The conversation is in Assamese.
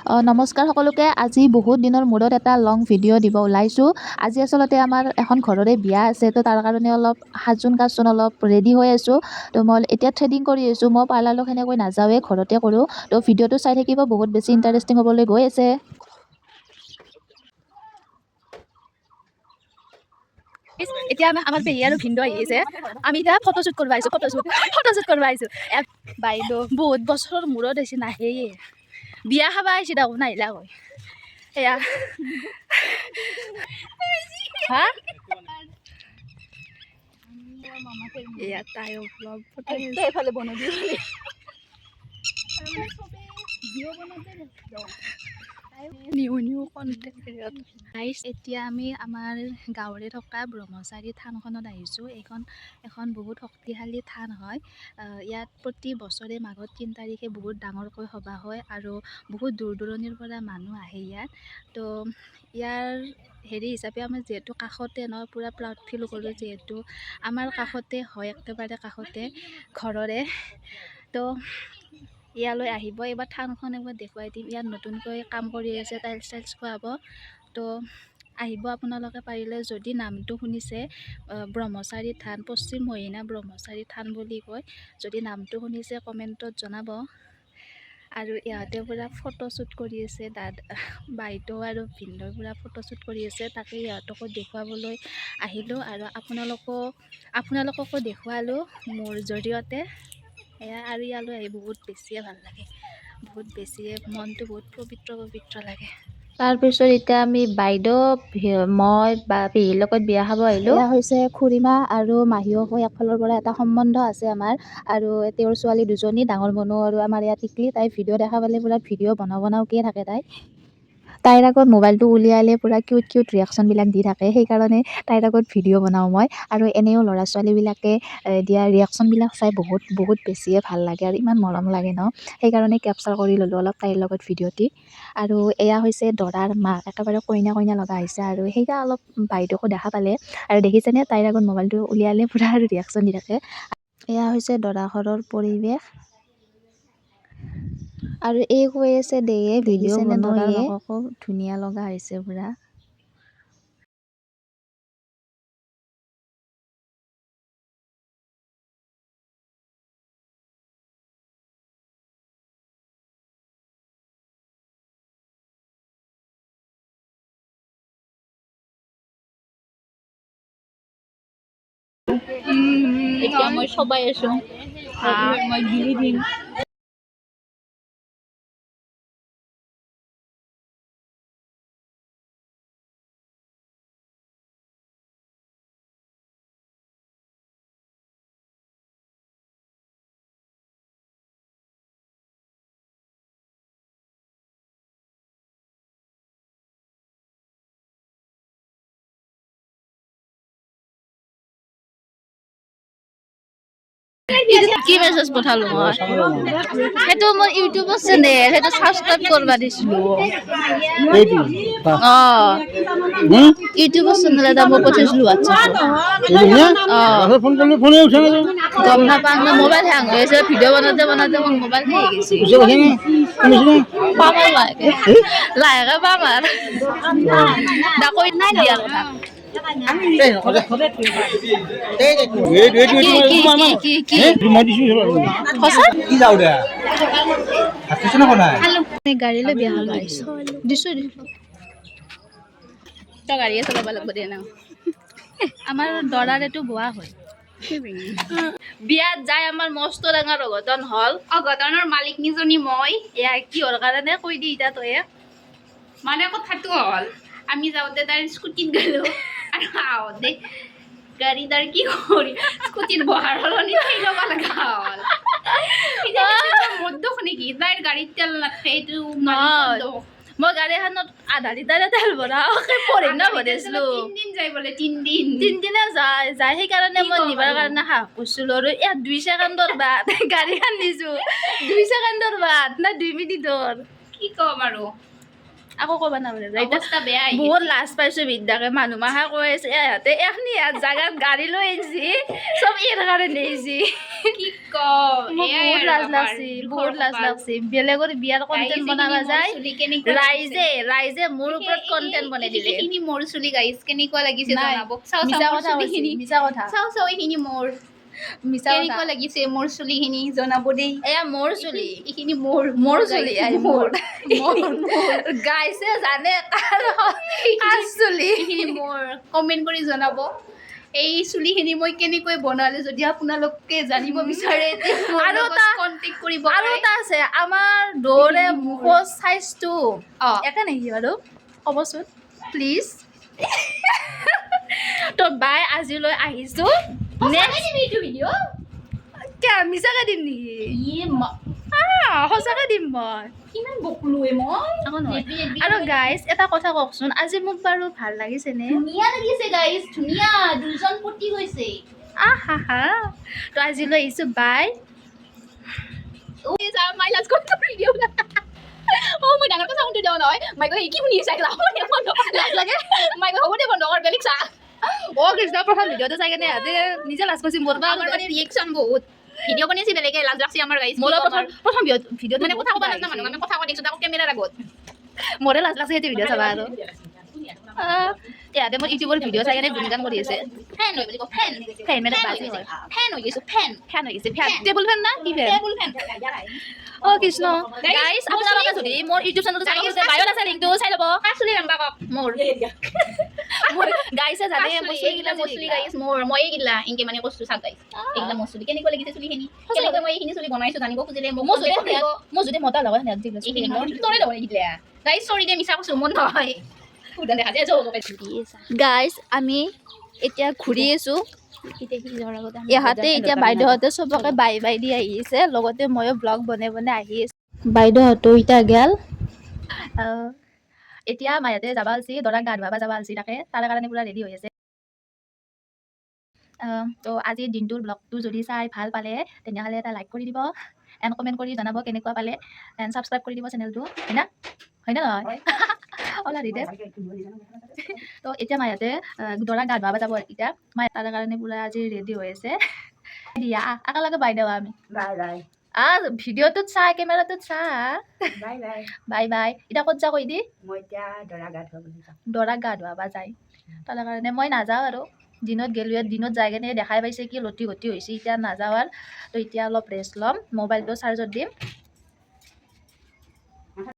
নমস্কাৰ সকলোকে। আজি বহুত দিনৰ মূৰত এটা লং ভিডিঅ' দিব ওলাইছোঁ। আজি আচলতে আমাৰ এখন ঘৰৰে বিয়া আছে, তো তাৰ কাৰণে অলপ সাজোন কাচোন অলপ ৰেডি হৈ আছোঁ। তো মই এতিয়া থ্ৰেডিং কৰি আছোঁ। মই পাৰ্লাৰলৈ সেনেকৈ নাযাওঁৱেই, ঘৰতে কৰোঁ। তো ভিডিঅ'টো চাই থাকিব, বহুত বেছি ইণ্টাৰেষ্টিং হ'বলৈ গৈ আছে। এতিয়া আমাৰ পেহী আৰু ভিনদেউ আহি আছে। আমি এতিয়া ফটোশ্বুট কৰিব আহিছোঁ, ফটোশ্বুট কৰিব আহিছোঁ। বাইদেউ বহুত বছৰৰ মূৰত আহিছে, নাহেয়ে। বিয়া খাব আহিছে, তাকো নাহিলা কয়। এয়া হা, এয়া তাইও ব্লগ। এইফালে বনাই দি। নিউ নিউ কণ্টেণ্ট গাইছ। এতিয়া আমি আমাৰ গাঁৱৰে থকা ব্ৰহ্মচাৰী থানখনত আহিছোঁ। এইখন এখন বহুত শক্তিশালী থান হয়। ইয়াত প্ৰতি বছৰে মাঘৰ 3 তাৰিখে বহুত ডাঙৰকৈ সভা হয় আৰু বহুত দূৰ দূৰণিৰ পৰা মানুহ আহে ইয়াত। তো ইয়াৰ হেৰি হিচাপে আমাৰ যিহেতু কাষতে ন, পূৰা প্ৰাউড ফিল কৰোঁ, যিহেতু আমাৰ কাষতে হয়, একেবাৰে কাষতে ঘৰৰে। তো ইয়ালৈ আহিব এইবাৰ, থানখন একবাৰ দেখুৱাই দিম। ইয়াত নতুনকৈ কাম কৰি আছে, টাইলছ চাইলছ খুৱাব। তো আহিব আপোনালোকে পাৰিলে, যদি নামটো শুনিছে, ব্ৰহ্মচাৰী থান, পশ্চিম মহিনা ব্ৰহ্মচাৰী থান বুলি কয়। যদি নামটো শুনিছে, কমেণ্টত জনাব। আৰু ইহঁতে পূৰা ফটোশ্বুট কৰি আছে, দাদা বাইদেউ আৰু ভিনদেউ পূৰা ফটোশ্বুট কৰি আছে। তাকে ইহঁতকো দেখুৱাবলৈ আহিলোঁ আৰু আপোনালোককো দেখুৱালোঁ মোৰ জৰিয়তে। এয়া আৰু ইয়ালৈ আহি বহুত বেছিয়ে ভাল লাগে, বহুত বেছিয়ে মনটো বহুত পবিত্ৰ পবিত্ৰ লাগে। তাৰপিছত এতিয়া আমি বাইদেউ, মই বা পেহীৰ লগত বিয়া খাব আহিলোঁ। এয়া হৈছে খুৰীমা আৰু মাহীয়েকো, একফালৰ পৰা এটা সম্বন্ধ আছে আমাৰ। আৰু তেওঁৰ ছোৱালী দুজনী, ডাঙৰ মনো আৰু আমাৰ ইয়াত টিকলি। তাই ভিডিঅ' দেখা পালে পূৰা ভিডিঅ' বনাওঁ বনাওঁকৈয়ে থাকে। তাইৰ আগত মোবাইলটো উলিয়ালে পূৰা কিউট কিউট ৰিয়েকশ্যনবিলাক দি থাকে, সেইকাৰণে তাইৰ আগত ভিডিঅ' বনাওঁ মই। আৰু এনেও ল'ৰা ছোৱালীবিলাকে দিয়া ৰিয়েকশ্যনবিলাক চাই বহুত বহুত বেছিয়ে ভাল লাগে আৰু ইমান মৰম লাগে ন, সেইকাৰণে কেপচাৰ কৰি ল'লোঁ অলপ তাইৰ লগত ভিডিঅ'টি। আৰু এয়া হৈছে দৰাৰ মাক, একেবাৰে কইনা কইনা লগা হৈছে। আৰু সেইয়া অলপ বাইদেউকো দেখা পালে আৰু দেখিছেনে, তাইৰ আগত মোবাইলটো উলিয়ালে পূৰা আৰু ৰিয়েকশ্যন দি থাকে। এয়া হৈছে দৰা ঘৰৰ পৰিৱেশ। আৰু এই কৈ আছে দেয়ে ভিডিঅ' দেখিছেনে দৰাৰ বনোৱে। মাককো ধুনীয়া লগা হৈছে পুৰা। এতিয়া মই চবাই আছো, মই গিলি দিম। কি মেছেজ পঠালো মই? সেইটো মোৰ ইউটিউবৰ চেনেল, সেইটো ছাবস্ক্ৰাইব কৰিব দিছিলো। অ, ইউটিউবৰ চেনেল এটা মই পঠাইছিলো হোৱাটছএপত। ফোন কৰিলে ফোনে উঠা নাই। গম নাপাওঁ ন, মোবাইল হেং হৈ আছে। ভিডিঅ' বনাওঁতে বনাওঁতে মোৰ মোবাইল শেষ হৈ গৈছে। বুজি পাইছে নে? শুনিছে নে? পাম আৰু লাহেকে লাহেকে পাম আৰু ডাকৈ নাই দিয়াৰ কথা। এইটো এইটো। কি? এইটো কি? মাৰ মাৰ। কি কি? এইটো মই দিছো। সঁচা? কি যাও দে, ভাত খাইছ না নাই? গাড়ী লৈ বিয়া খাব আহিছো। দিছো দিছো। তই গাড়ীয়ে চলাব লাগিব দে ন। আমাৰ দৰাৰ এইটো বোৱা হয়। বিয়াত যাই আমাৰ মস্ত ডাঙৰ অঘটন হ'ল। অঘটনৰ মালিকনীজনী মই। এয়া কিহৰ কাৰণে কৈ দি এতিয়া তয়ে। মানে কথাটো হ'ল, আমি যাওঁতে তাইৰ স্কুটিত গ'লো আৰু আহোঁতে গাড়ী তাৰ কি কৰি স্কুটিত বহাৰ সলনি ঠেলি ল'ব লগা হ'ল। এতিয়া সেইটো মোৰ দুখ নেকি? তাইৰ গাড়ীত তেল নাথাকে, এইটো মালিকৰ দোষ। মই গাড়ী এখনত আধা লিটাৰে তেল ভৰাও, পঢ়ি ন ভৰাইছিলো। 3 দিন যায় বোলে, 3 দিন। 3 দিনে যায় যায়, সেইকাৰণে কি মই ক'ম নিবাৰ আৰু? কাৰণে সাহস কৰিছিলো। আৰু ইয়াত 2 ছেকেণ্ডৰ বাট, গাড়ীখন নিছো 2 ছেকেণ্ডৰ বাট না 2 মিনিটৰ। কি ক'ম আৰু? আকৌ ক'ব নাপালে এতিয়া। অৱস্থা বেয়া আহি বহুত লাজ পাইছো বিদ্যাকে। মানুহ মাখা কৈ আছে, ইহঁতে এখনি ইয়াত জাগাত গাড়ী লৈ আহিছি, চব ইয়াৰ কাৰণে আহিছি। কি কম। মোক এয়াই বহুত আৰু লাজ আমাৰ লাগছি, দুখৰ বহুত লাজ কপাল। লাগছি। বেলেগৰ বিয়াৰ কণ্টেণ্ট গাইজ, বনাবা এইখিনি মোৰ যায়, চুলি কেনেকুৱা লাগিছে? ৰাইজে মোৰ ওপৰত কণ্টেণ্ট বনাই দিলে। এইখিনি মোৰ চুলি গাইজ, কেনেকুৱা লাগিছে নাই, জনাব। চাওঁ মিছা চাওঁ, মোৰ কথা কৈছি, চুলিখিনি। মিছা কথা। চাওঁ চাওঁ, এইখিনি মোৰ। মিছা কথা। কেনেকুৱা লাগিছে মোৰ চুলিখিনি জনাব দেই। এয়া মোৰ চুলি। এইখিনি মোৰ। মোৰ চুলি। guys, আই, মোৰ মোৰ গাইছে জানে কাৰ কাৰ চুলি। এইখিনি মোৰ। কমেণ্ট কৰি জনাব এই চুলিখিনি মই কেনেকৈ বনালো। যদি আপোনালোকে জানিব বিচাৰে, আৰু এটা- কণ্টেক্ট কৰিব আৰু পাৰে। এটা আছে, আমাৰ দৌৰে মুখৰ চাইজটো একে নেকি বাৰু, ক'বচোন প্লিজ। তো বাই, আজিলৈ আহিছোঁ। নেক্সট এইটো ভিডিঅ' কিয় মিছাকে দিম নেকি? সঁচাকে দিম মই। কিমান বকলোৱে মই। একো নহয়। আৰু গাইজ, এটা কথা কওকচোন, আজি মোক বাৰু ভাল লাগিছেনে? ধুনীয়া লাগিছে গাইজ, ধুনীয়া। দুজন পতি গৈছে। আহ হা হা। তো আজিলৈ আহিছোঁ, বাই। মাই লাজ কৰি ভিডিঅ'। অ, মই ডাঙৰকৈ চাউণ্ডটো দিওঁ নহয়। মাই কয়, কি শুনি আছে? বন্ধ, লাজ লাগে। মাই কয়, হ'ব দে, বন্ধ কৰ, বেলেগ চা। অ কৃষ্ণ, প্ৰথম ভিডিঅ'টো চাই কেনে ইহঁতে নিজে লাজ কৰিছে মোৰ পৰা। আমাৰ মানে ৰিয়েকশ্যন বহুত। ভিডিঅ' বনাইছে বেলেগে, লাজ লাগছে আমাৰ গাইজ। মোৰ প্ৰথম প্ৰথম ভিডিঅ'টো মানে কথা ক'ব নাজানা মানুহ আমি, কথা কৈ দেখিছোঁ তাকো কেমেৰাৰ আগত। মোৰে লাজ লাগছে সেইটো ভিডিঅ' চাবা। আৰু ইয়াতে মোৰ ইউটিউবৰ ভিডিঅ' চাই কেনে গুণগান কৰি আছে। ফেন হৈ বুলি কওঁ, ফেন। ফেন মানে ফেন বাজি হৈ হয়। গৈছে, ফেন হৈ গৈছো, ফেন। ফেন হৈ গৈছে, ফেন। টেবুল ফেন না কি ফেন? Table fan. অ কৃষ্ণ। Guys, guys, আপোনালোকে যদি মোৰ ইউটিউব চেনেলটো চাব খুজিছে, বায়'ত আছে লিংকটো, চাই ল'ব। কাৰ চুলি ৰান্ধবা কওক মোৰ? মোৰ গাইছে জানে মোৰ চুলি এইগিলা, মোৰ চুলি গাইজ, মোৰ মই এইগিলা এনকে মানে কৈছো। চাওক গাইজ, এইগিলা মোৰ চুলি। কেনেকুৱা লাগিছে চুলিখিনি? কেনেকৈ মই এইখিনি চুলি বনাইছো জানিব খুজিলে মোক মোৰ যদি contact কৰিব। মোৰ যদি মতা লগত এইখিনি মোৰ, তৰে দেখোন এইগিলা। গাইজ, চৰি দে, মিছা কৈছো, মোৰ নহয়। সুধা দেখা যায়। গাইজ, আমি এতিয়া ঘূৰি আছোঁ। ইহঁতে এতিয়া বাইদেউহঁতে চবকে বাই বাই the আহিছে, লগতে ময়ো ব্লগ বনাই বনাই আহি আছোঁ। বাইদেউহঁতো এতিয়া গেল। এতিয়া মাহঁতে যাবা আলছি, দৰাক গা ধুৱাব যাবা আলছি। তাকে তাৰ কাৰণে পুৰা ৰেডি হৈ আছে। তো আজিৰ দিনটোৰ ব্লগটো যদি চাই ভাল পালে, তেনেহ'লে এটা লাইক কৰি দিব এণ্ড কমেণ্ট কৰি জনাব কেনেকুৱা পালে, এণ্ড ছাবস্ক্ৰাইব কৰি দিব চেনেলটো, হয় না? হয় না নহয়? ওলা দে। তো এতিয়া মাহঁতে দৰাক গা ধুৱাব যাব। এতিয়া মায়ে তাৰ কাৰণে পুৰা আজি ৰেডি হৈ আছে। দিয়া, একেলগে বাই দেৱা আমি। Bye bye. ভিডিঅ'টোত চা, কেমেৰাটোত চা। Bye bye. Bye bye. এতিয়া ক'ত যা কৈ দি। মই এতিয়া দৰা গা ধুৱাবলৈ যাম। দৰাক গা ধুৱাব যায়, তাৰ কাৰণে মই নাযাওঁ আৰু। দিনত গ'লোৱে, দিনত যাই কেনে দেখাই পাইছে কি লটি ঘটি হৈছে। এতিয়া নাযাওঁ আৰু। তো এতিয়া অলপ ৰেষ্ট ল'ম, মোবাইলটো চাৰ্জত দিম।